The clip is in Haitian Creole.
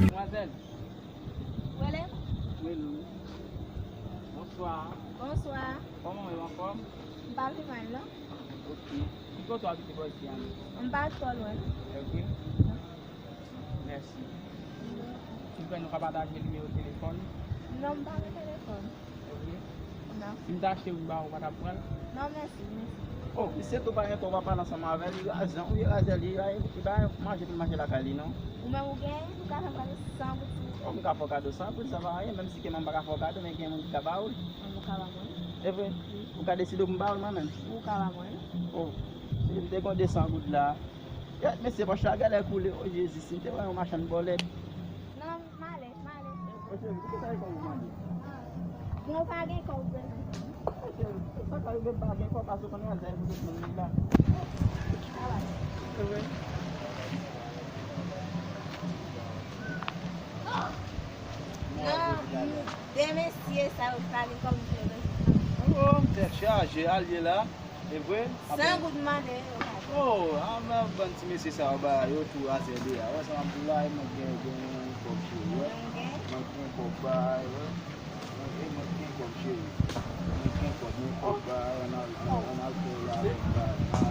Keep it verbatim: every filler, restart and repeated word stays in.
Demwazèl. Rele m. Rele w. Bonswa. Bonswa. Kòman w ye, w anfòm? M pa pi mal, non. Ok. Ki kote w abite bò isi a menm? M pa twò lwen. Ok. Mèsi. Silvouplè, nou ka pataje nimewo telefòn? Non, m pa gen telefòn. Ok. Non. Si m ta achte youn ba ou, ou pa t ap pran l? Non, mèsi, mèsi. Oh, misye tou pa gen kòb, w ap pale ansanm avè l, li raze, wi, raze, li, li, li bay manje pou l manje lakay li, non? Ou menm ou gen, ou ka fè m gade san goud, silvouplè. Oh, m ka fè w kado san goud, sa pa anyen, menm si ke mwen m pa ka fè w kado, men gen moun ki ka ba ou l. An, ou ka ba mwen. E vre? Wi. Ou ka deside pou m ba ou l, mwen menm? Ou ka ba mwen. Oh, si m te gen de san goud la. Gad, mesye, pòch la genlè koule, o Jezi, si m te wè yon machann bòlèt. Non, m ale, m ale. Mesye, ki sa e kòb ou mande? Bon, ou pa gen kòb, vrèman. Mesye, sa ka rive m pa gen kòb, paske konnen sa e pou tout moun la. Travay. Se vre? Non, de mesye sa yo pa gen kòb, m te bezwen. Oh, tèt chaje, al ye la. E vre? San goud mande, yo ka. Oh, a, men bann ti mesye sa yo ba yo tou azède a. Wè sa m ap di w la, e mwen gen, gen kòb cheri, wè. Mwen gen kòb ba yo. Mwen gen, mwen gen kòb cheri. Mwen gen kòb, mwen kòb ba yo, ann al, ann al, ann al fè la avèk ba yo.